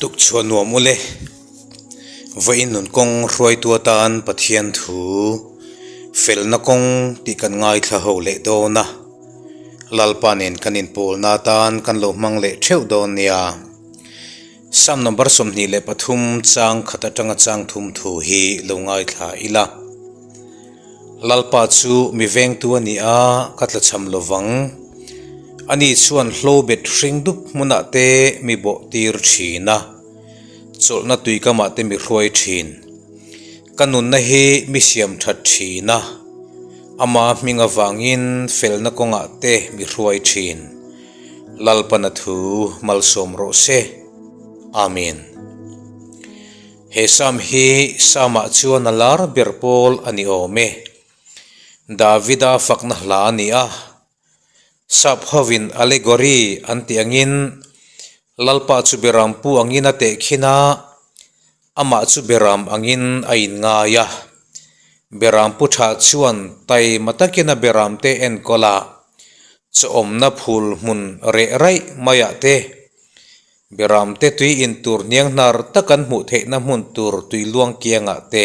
Tukchhuah nuam ule, vawiin nun kawng hruaitu atan Pathian thu felna kawng tih kan ngaithla ho leh dawn a, Lalpa nen kan inpawlna atan kan lo hmang leh theuh dawn nia. Psalm number 23 chang khat atanga chang thum thu hi lo ngaithla ila. Lalpa chu mi vengtu a ni a, ka tlachham lo vang. Ani chuan hlobet hring dup hmunah te mi bawh tir thin a, chawlhna tuikamah te mi hruai thin. Ka nunna hi mi siam that thin a, ama hming avangin felna kawngah te mi hruai thin. Lalpana thu malsawm rawh se. Amen. He Sam hi Samah chuan a lar ber pawl a ni awm e. Davida fakna hla a ni a. Sap hovin allegory an tih angin Lalpa chu beram pu angin a tehkhin a, amah chu beram angin a inngai a. Beram pu tha chuan taima takin a beram te enkawl a, chawawmna phul hmun reh raih maiah te Beramte tui in tur hniang hnar tak an hmuh theihna hmun tur tui luang kiangah te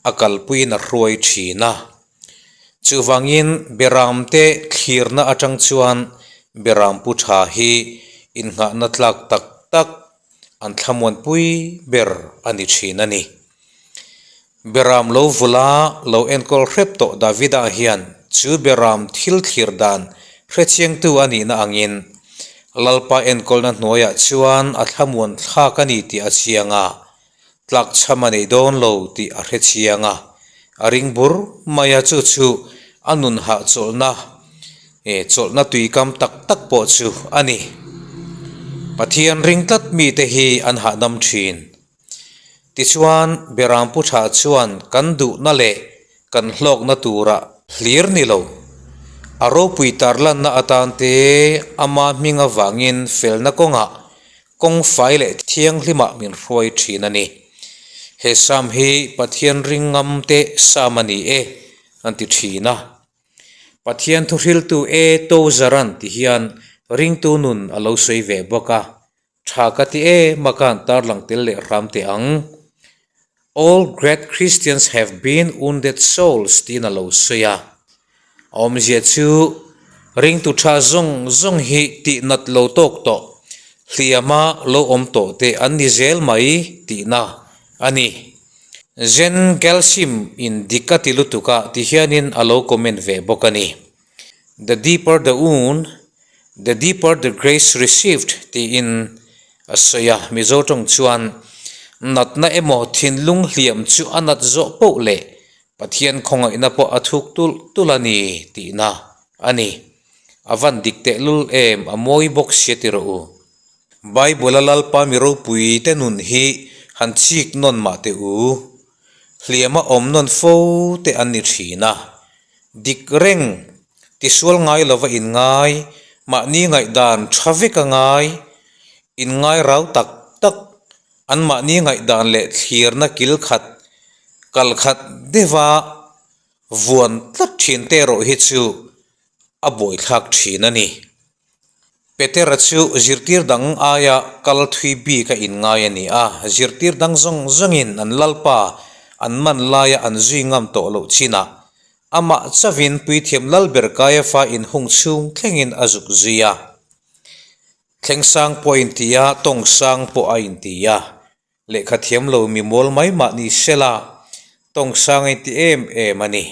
a kalpuiin a hruai thin a. Chuvangin Beramte thlirna atang chuan Beram pu tha hi innghahna tlak tak tak an thlamuanpui ber a ni thin a ni. Beram lo vula lo enkawl hrep tawh Davida hian chu Beram thil thlir dan hrechiangtu a nihna angin Lalpa enkawlna hnuaiah chuan a thlamuan thlak a ni tih a chiang a, tlakchham a nei dawn lo tih a hrechiang a, a ring bur mai a chu chu a nun hahchawlhna chawlhna tuikam tak tak pawh chu a ni. Pathian ring tlat mite hi an hahdam thin. Tichuan, Beram Pu Tha chuan kan duhna leh kan hlawkna tura hlir ni lo, a ropui tarlanna atan te ama hming avangin felna kawngah kawng fai leh thianghlimah min hruai thin a ni. He Sam hi Pathian ring ngam te Sam a ni e, an ti thin a. Pathian thuhriltu E Tozaran ti hian ringtu nun a lo sawi ve bawk a. Tha ka ti em a ka han tarlang tel leh hram teh ang. All great Christians have been wounded souls tiin a lo sawi a. A awmzia chu ringtu tha zawng zawng hi tih nat lo tawk tawh, hliama lo awm tawh te an ni zel mai tihna a ni. Zen Gelsim in dik a ti lutuk a ti hianin a lo comment ve bawk a ni. The deeper the wound, the deeper the grace received tiin a sawi a, Mizo tawng chuan natna emaw thinlung hliam chu a nat zawh poh leh Pathian khawngaihna pawh a thuk tulh tulh a ni tihna a ni. A van dik tehlul em, a mawi bawk sia ti rawh u. Bible-a Lalpa mi ropui te nun hi han chik nawn mah teh u. Hliama awm nawn fo te an ni thin a. Dik reng, tisual ngai lova inngai, mahni ngaihdan tha vek a ngai, inngai rau tak tak, an mahni ngaihdan leh thlirna kil khat, kal khat deuha vuan tlat thin te erawh hi chu a buaithlak thin a ni. Petera chu zirtir dang aia kal thui bik a inngai a ni a, zirtir dang zawng zawngin an Lalpa an man laia an zui ngam tawh loh chinah amah chauhin Puithiam Lalber Kaiafa inhung chhung thlengin a zuk zui a. Thleng sang pawh a inti a, tawng sang pawh a inti a, lehkha thiam lo mi mual mai mah ni sela tawng sang a inti em em a ni.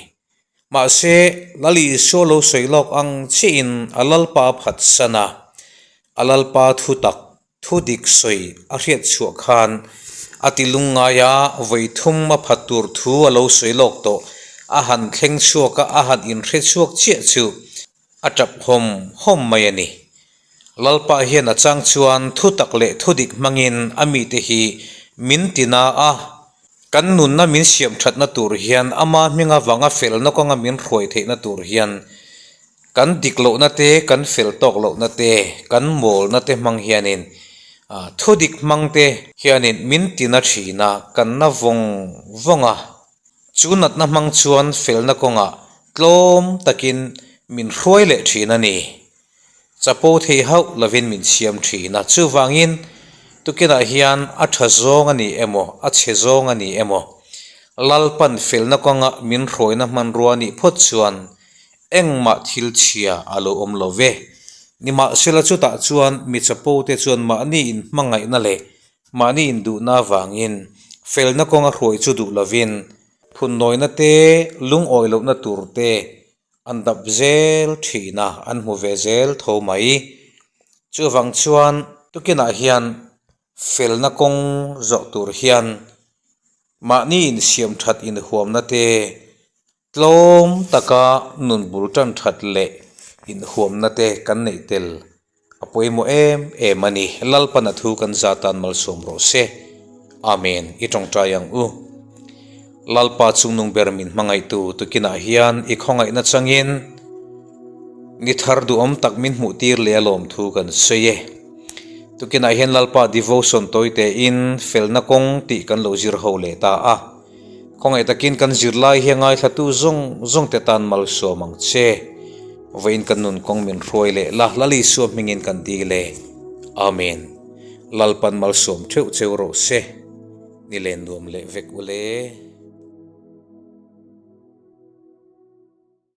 Mahse, Lal Isua lo sawi lawk ang chiahin a Lalpa a phatsan a, a Lalpa thu tak, thu dik sawi a hriat chhuah khan a ti lungngai a, vawi thum a phat tur thu a lo sawi lawk tawh, a han thleng chhuak a, a han inhre chhuak chiah chu a tap hawm hawm mai a ni. Lalpa hian a chang chuan thu tak leh thu dik hmangin a mite hi min ti na a, kan nunna min siam thatna tur hian ama hming avanga felna kawnga min hruai theihna tur hian kan dik lohna te, kan fel tawk lohna te, kan mawlna te hmang hianin thu dik hmang te hianin min ti na thin a, kan na vawng vawng a. Chu natna hmang chuan felna kawngah tlawm takin min hruai leh thin a ni. Chapo thei hauh lovin min siam thin a. Chuvangin, Tukinah hian a tha zawng a ni emaw, a chhe zawng a ni emaw, Lalpan felna kawnga min hruaina hmanrua a nih phawt chuan engmah thil chhia a lo awm lo ve. Nimahsela chutah chuan mi chapo te chuan mahni inhmangaihna leh mahni induhna avangin felna kawnga hruai chu duh lovin phunnawina te, lungawi lohna tur te an dap zel thin a, an hmu ve zel tho mai. Chuvang chuan tukinah hian felna kawng zawh tur hian mahni insiam that inhuamna te, tlawm taka nun bul tan that leh inhuamna te kan neih tel A pawimawh em em a ni. Lalpan a thu kan za tan malsawm rawh se. Amen. I tawngtai ang u. Lalpa chungnung ber min hmangaihtu tukinah hian i khawngaihna changin ni thar duhawm tak min hmuh tir leh a lawm thu kan sawi e. Tukinah hian Lalpa devotion tawi tein felna kawng tih kan lo zir ho leh ta a. Khawngaih takin kan zirlai hi a ngaithlatu zawng zawng te tan malsawm ang che. Vawiin kan nun kawng min hruai leh la, Lal Isua hmingin kan dil e. Amen. Lalpan malsawm theuh cheu rawh se. Ni len nuam leh vek ule.